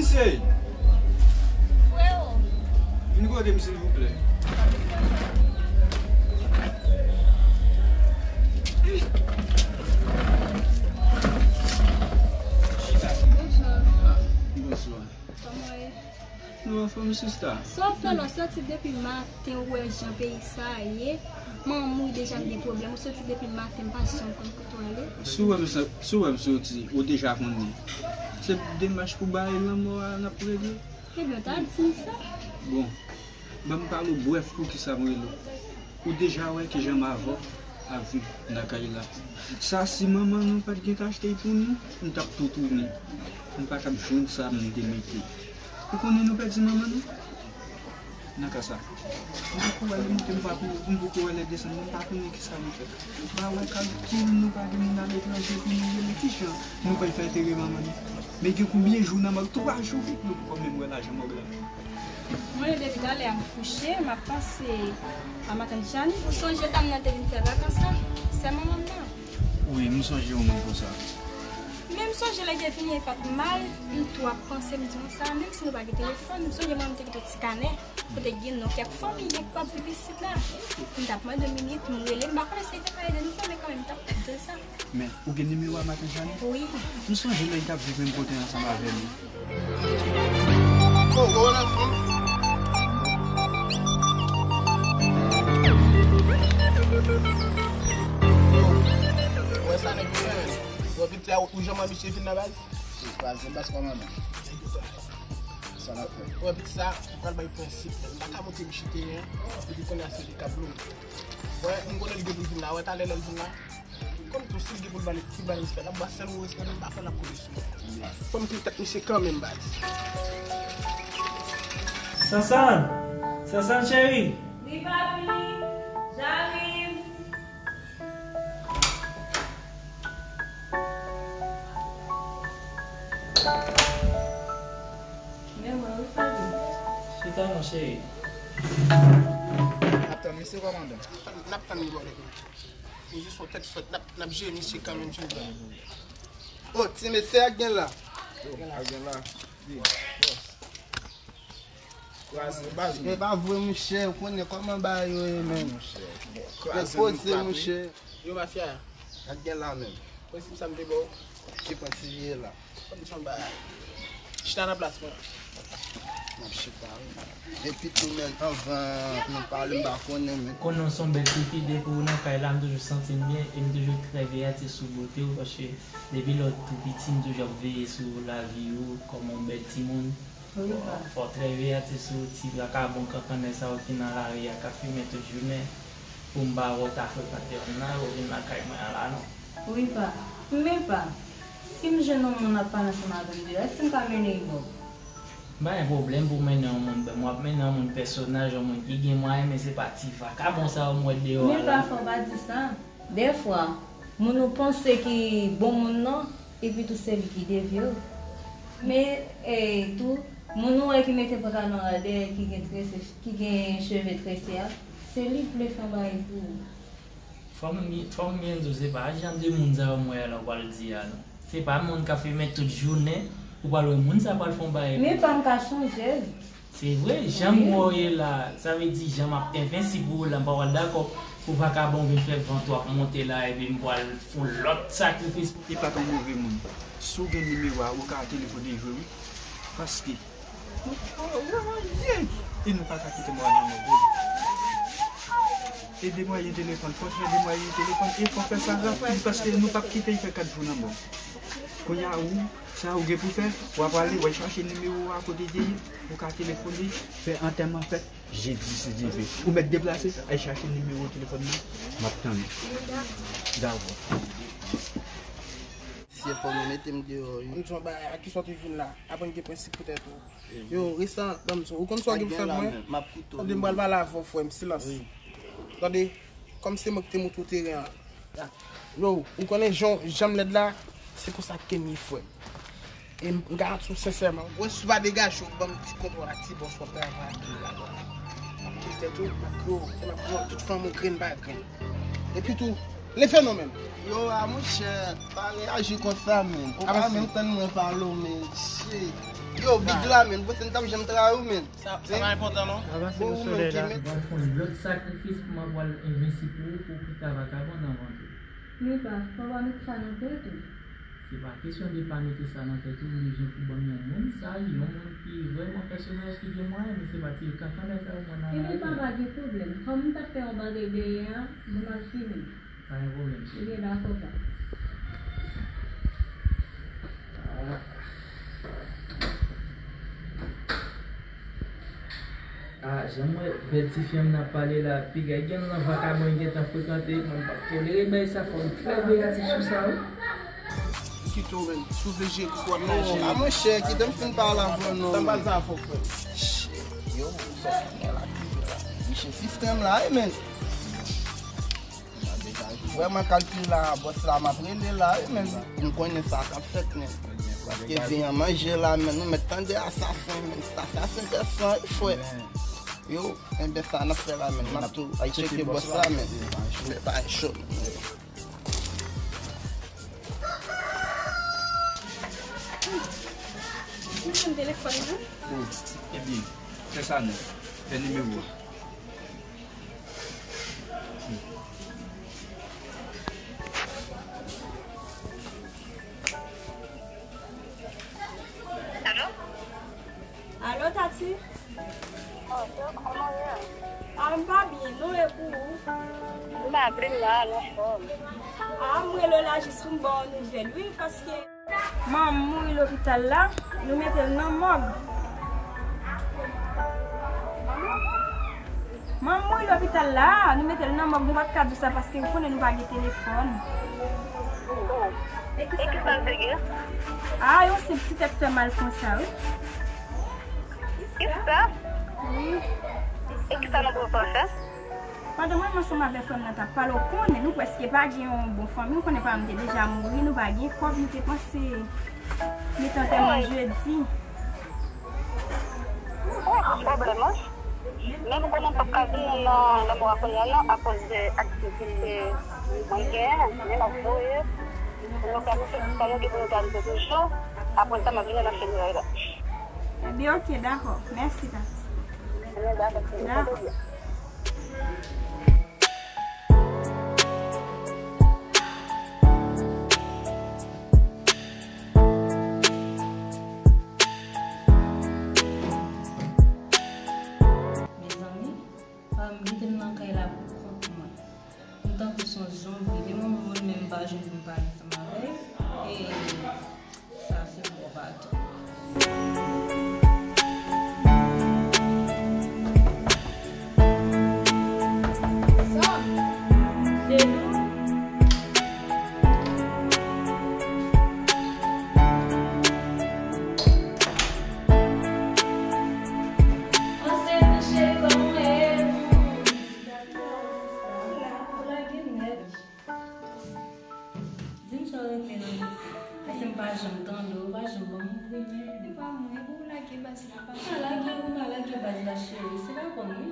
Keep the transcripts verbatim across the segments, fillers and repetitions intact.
Sey! Freo! Vin kote m, silvouplè. Chita. Bonswa. Ah, bonswa. Kòman w ye? Nou anfòm, sista. Sa w ap fè la, w soti depi maten, ou wè jan peyi sa a ye. Manman m mouri deja, m gen pwoblèm. Ou soti depi maten, m pa janm konn kote w ale. Si w wè m sa, si w wè m soti, ou deja konnen. Se demach pou bay lanmò a n ap regle. Ebyen, w ta di m sa. Bon, ban m pale w brèf poukisa m rele w. Ou deja wè kijan m avè w ap viv nan kay la. Sa, si manman nou pa t gen t achte l pou nou, nou t ap tou tounen. Nou pa t ap jwenn sa nou te mete. Ou konnen nou pèdi manman nou? Nan ka sa, m poko wè lè monte, m pa ko-, m poko wè lè desann, m pa konnen kisa nou fè. Ba wè kalkil, nou pa gen moun aletranje pou nou rele, kijan nou pral fè entere manman nou? Men gen konbyen jou nan mòg? Twa jou, wi, nou poko menm wè lajan mòg la. Mwen, depi talè a m kouche, m ap panse a matant Jani. Ou sonje tan m nan te vin fè vakans la? Sè manman m nan. Wi, m sonje w menm konsa. Men m sonje lè l te vini, li pa t mal, m tou ap panse, m di konsa, menm si nou pa gen telefòn, m sonje mwen, m te kite yon ti kanè, kote gen non kèk fanmi, gen k ap viv isit la. M t ap mande w minit, m rele, m pa konnen si l te ka ede nou fè, men kanmenm, m t ap di l sa. Men, ou gen nimewo a matant Jani? Wi. M sonje lè l t ap viv menm kote ansanm avè nou. Oh, oh, nan fanm. Wè sa nèg yo fè, men. Wè piti a, ou janm wè misye vin nan baz? Kwaze baz kòmandan. Sa n ap fè? Wè piti sa, li pral bay prensip. M pa ka montre misye teren an, epi kounye a se li k ap lou. Wè, m konnen li gen pou l vin la. Wè talè lè l vin la. Kòm tou, si l gen pou l ba l, li ba l respè, l ap ba sèl ou respè, men m pa kwè l ap kote sou mwen. Fò m pran tèt misye kanmenm, baz. Sansann! Sansann cheri! Wi, papi! J'arrive! Men mwen, wi, papi. Chita non, cheri. N ap tann misye, kòmandan. N ap tann li bò nèg la. Ou jis fè tèt fèt, n ap, n ap jere misye kanmenm jodi a. Oh, ti mesye, ak gen la. Ak gen la. Kraze baz. E pa vre, monchè, ou konnen kòman bagay yo ye, men. Kraze poze, monchè. Yo, mafya. Ak gen la menm. Prensip sa m te ba w. Ki prensip ye la? Kòm ti yon bagay. Chita nan plas mwen. M ap chita, wi. Epi tou, men, anvan nou pale, m pa konnen, men. Konnen w se yon bèl tifi, depi w nan kay la, m toujou santi m byen, e m toujou trè veyatif sou bote w, paske depi lè w tou piti, m toujou ap veye sou lavi w, kòman w bèl timoun. Wi, pa. Fò w trè veyatif sou ti vakabon kankanè sa yo ki nan lari a, k ap fimen tout jounen, pou m pa wè w ta frekante youn nan yo vin lakay mwen an la, non. Wi, pa. Men, pa. Si m jwenn yon moun ap pale ansanm avè m deyò, èske m ka mennen li ba w? M pa gen pwoblèm pou mennen yon moun ba m. W ap mennen yon moun pèsonaj, yon moun ki gen mwayen, men se pa ti vakabon sa yo m wè deyò a la. Men pa, fò w pa di sa. Dèfwa, moun ou panse ki bon moun nan, epi tou se li ki devye w. Men, e, tou, moun ou wè ki mete pantalon la dèyè, ki gen trese, ki gen cheve trese a, se li k vle fè yon bagay pou ou. Fò m, fò m byen di w, se pa jan de moun sa yo m wè a la w pral di a, non. Se pa moun k ap fimen tout jounen, ou pral wè moun sa pral fè yon bagay pou ou. Men pa m ka chanje l. Se vre, jan m wè w ye la, sa vle di jan m ap envesti pou ou la, m pa pral dakò pou vakabon vin fè vant w ap monte la, epi m pral fè yon lòt sakrifis. Li pa t yon move moun. Si w gen nimewo a, ou ka telefone jwe, wi. Paske, nou pa wè anyen. E nou pa ka kite mwayen an move. E demwaye telefòn, fò fè demwaye telefòn, e fò fè sa rapid, paske nou p ap kite l fè kat jou nan mòn. Kounye a, ou, sa ou gen pou fè, w ap ale, w al chache nimewo a kote l te ye, ou ka telefone, fè antèman fèt jedi, si Dye vle. Ou mèt deplase, al chache nimewo telefòn nan, m ap tann ou. Dakò. Si e fò nou mete m deyò, wi. M di yon bagay, a kisa w te vin la? Aprann gen prensip pou tèt ou. Yo, Risa, ban m di w, ou konn sa w gen pou fè pou mwen? Tande, m pral pale avè w, frè m, silans. Tande, kòm se mwen ki te montre w teren an. Yo, ou konnen jan, jan m lèd la, se konsa ke m ye, frè m. E m garanti w sensèman, wè si w pa degaje w, ban m ti kontwòl ak ti bòs w ap travay ak yo la. M ap kite tèt ou, m ap yo, m ap yo, tout fanm ou grenn pa grenn. Epi tou, leve non menm. Yo, a monchè, pa reyaji konsa menm. Ou pa menm tann mwen pale w, men shit. Yo, big la, men, bon, se n t ap janm trayi w, men. Sa, sa pa enpòtan, non. Avanse. Bon, nou ou menm ki, men. Mwen fè yon lòt sakrifis pou mwen pral envesti pou ou, pou pita vakabon nan vant ou. Men pa, fò w pa met sa nan tèt ou. Se pa kesyon de pa mete sa nan tèt ou, m bezwen pou ban m yon moun saj, yon moun ki vrèman pèsonaj ki gen mwayen, men se pa ti kaka bagay sa yo mwen nan lavi. Ebyen, papa, gen pwoblèm. Kòm m t ap fè yon bagay dèyè a, bon, m ap fini. Pa gen pwoblèm, cheri. Ebyen, dakò, pa. Ah. Ah, jan m wè bèl ti fi an nan ap pale la, piga gen nan vakabon li gentan frekante, mwen m p ap tolere bagay sa, fò m trè veyatif sou sa, wi. Kite w menm, sou V G pou w ap mache. Ah, monchè, kite m fin pale avè w non. Sa m pral sa fò frè. Yo, sa w konnen la, ki la. Misye sistèm la, wi, men. Vrèman kalkil la, bòs la, m ap rele la, wi, men. M konnen sa k ap fèt, men. Paske vi an manje la, men. Nou mèt tande asasen, men. Asasen pèson, wi, frè. Yo, enben sa n ap fè la, men. M ap tou al tcheke bòs la, men. Men pa cho, men. Ou konn telefòn nan? Ebyen, fè sa non. Fè nimewo a. Alo? Alo, Tati? Bonjou, kòman w ye? Ah, m pa byen, non, e pou ou? M pa byen la, m anfòm. Ah, m rele w la jis pou m ba w nouvèl, wi, paske manman m mouri lopital la, nou mete l nan mòg. Manman m mouri lopital la, nou mete l nan mòg, nou pa t ka di w sa paske ou konnen nou pa gen telefòn. E kisa l te gen? Ah, yon senp ti tèt fè mal konsa, wi. Kisa? Wi. E kisa nou pral fè? Pandan mwen ansanm avèk frè m nan t ap pale, ou konnen, nou prèske pa gen yon bon fanmi, ou konnen paran m te deja mouri, nou pa gen kòb, nou te panse mete antèman jedi. Ou pa gen pwoblèm, wi. Men nou konnen m p ap ka vini nan lanmò a kounye a non, akoz de aktivite mwen genyen, men m ap voye pou nou planifiye sa nou gen pou nou planifiye toujou. Apre sa, m ap vini nan fineray la. Ebyen, oke, dakò. Mèsi, Tati. Ebyen, dakò. Dakò. Mezanmi, ah, m kite m nan kay la pou kont mwen. M tankou se yon zonbi. Gen yon moun menm m pa jwenn pou m pale ansanm avè l. E sa se gwo baton. Zòn. Se nou. Anse nou cheri kòman e nou. Ou lage nèt. Di m sa w renmen nan mizik. Paske m pa janm tande w, ou pa janm ban m ouvri men. Se pa mwen, e pou w lage baz la, pa. M pa lage, ou pa lage baz la, cheri. Se pa kòm wi.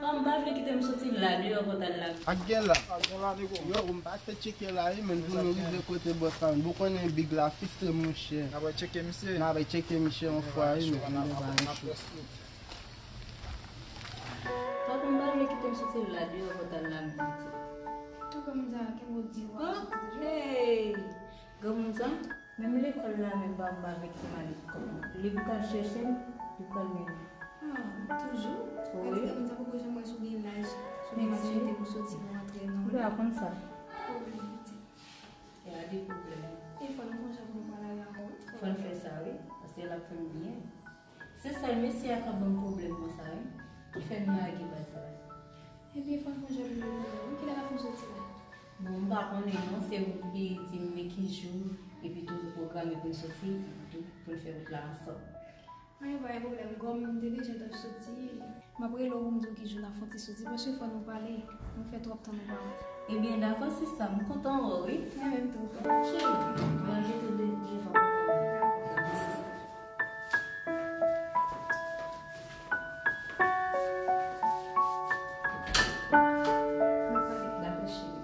Kòm m pa vle kite m soti la deyò pou w t al lage. Ak gen la. Ak gen la, nego. Yo, m pase tcheke la, wi, men pou nou rive kote bòs la, men. Ou konnen big la, fiste, monchè. N ap tcheke misye. N ap tcheke misye yon fwa, wi, men. N ap tcheke misye. Papa m pa vle kite m soti la deyò pou w t al lage pitit. Tou kòm sa, ki mo di w ap soti toujou? Hey! Granmoun sa, menm lekòl la menm pa m pa vle kite m ale. Li pou k al chèche m, li pou k al mennen m. Ah, toujou? Wi. Gade granmoun sa poko janm wè si w gen laj, si w gen matirite pou soti, pou rantre nan. Ou pa konn sa. Pwoblèm pitit. Gade pwoblèm. E fò nou gon jan pou nou pale avè l ankò, wi. Fò n fè sa, wi. Paske l ap fè m byen. Se sèl mesye a k ap ban m pwoblèm konsa, wi, ki fè m lage baz la. Ebyen, fò n gon jan pou nou, wi, kilè n ap fin soti la? Bon, m pa konnen non, se ou ki di m men ki jou, epi tou nou pwograme pou n soti, epi tou pou n fè wout la ansanm. Anyen, pa gen pwoblèm, kòm m te deja t ap soti, m ap rele w pou m di w ki jou n ap fè yon ti soti, paske fò nou pale, nou fè twòp tan nou pa wè. Ebyen, dakò, sista, m kontan wè w, wi. Mwen menm tou. Cheri, mwen rete de-, devan. Dakò, sista. Dakò, cheri.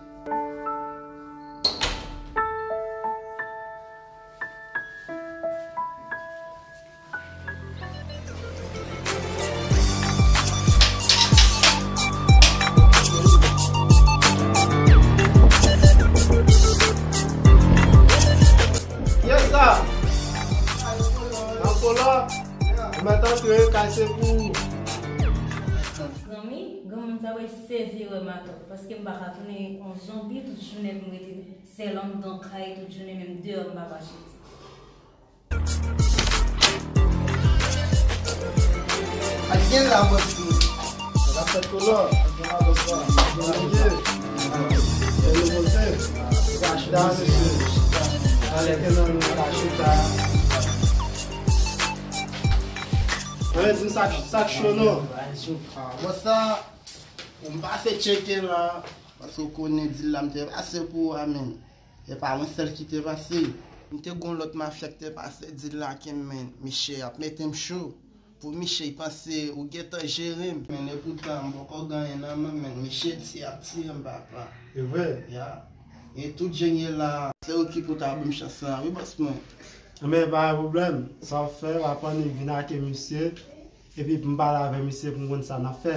Sa se pou ou. Zanmi, granmoun sa yo sezi wè m atò, paske m pa ka tounen yon zonbi tout jounen pou m rete sèl anndan kay tout jounen, menm deyò m pa mache. Ak gen la bòs nou. Sa fèt kolò. Ak gen la bòs la. Ak gen la bòs la. E nou poze. Sa chita mesye. Alè ke nan nou la chita. Mwen di sa sa cho non. Bòs la. Ou m pase tcheke la. Paske ou konnen dil la m te pase pou ou a menm. E pa mwen sèl ki te pase. M te gon lòt mafya ki te pase dil la ke m men. Miche ap mete m cho. Pou miche panse ou gentan jere m. Men epoutan m poko gen anyen nan men m men. Miche ti ap tire m papa. E vre? Ya. E tout jan ye la. Se ou ki pou ta ban m chans la wi bòs mwen. Men pa gen pwoblèm. Sa w fè w ap annik vin ak misye. Epi pou m pale avè misye pou m konn sa n ap fè.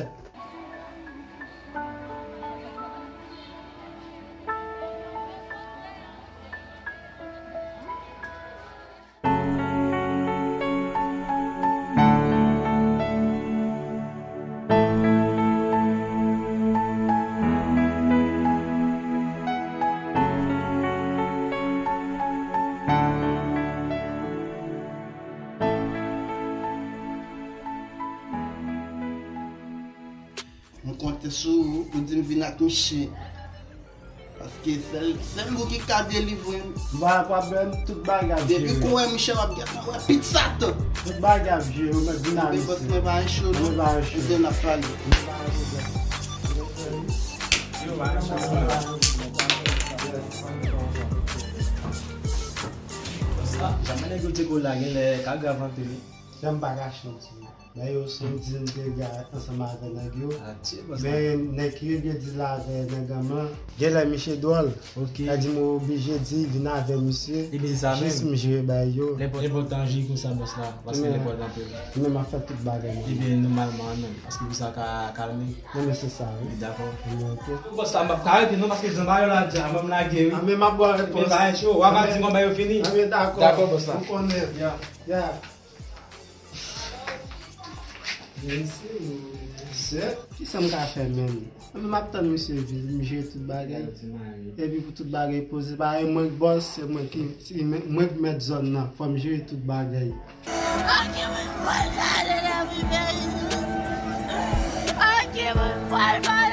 M konte sou ou pou di m vin ak miche. Paske sèl sèl ou ki ka delivre m. M pa gen pwoblèm, tout bagay ap jere. Depi kou wè miche w ap gentan wè pit satan. Tout bagay ap jere, ou mèt vin a misye. Bòs mwen pa gen cho non. Mwen pa gen cho. Ebyen n ap pale. M pa gen pwoblèm. Yo, pa gen chans la. Bòs la, janm nèg yo tcheke w la genlè ka grav anpil wi. Janm pa kache w di. Bay yo sou di m te gade ansanm avè nèg yo. Men nèg ki regle di la avè nèg an m lan. Genlè miche dwòl. Sa di m oblije di vin avè misye. Jis m jere bay yo. Lè pòt an jere konsa bòs la. Paske lè pòt anpil. Mwen menm ap fè tout bagay mwen. Ebyen nòmalman an menm. Paske pou sa ka kalme. Non men se sa wi. Dakò. Bòs la m p ap ka rete non paske jan bagay yo la di a ban m lage wi. A men m ap ba w repons. Ebyen bagay cho. W a pa di m kòman yo fini. A men dakò. Dakò bòs la. Ou konnen. Ya. Mesye, kisa m ka fè menm? Mwen menm m ap tann misye vin, m jere tout bagay. Epi pou tout bagay poze, pa e mwen k bòs, se mwen ki, se mwen, mwen k mèt zòn nan. Fò m jere tout bagay. Ok, mwen pral pale nan vi peyi. Ok, mwen pral pale.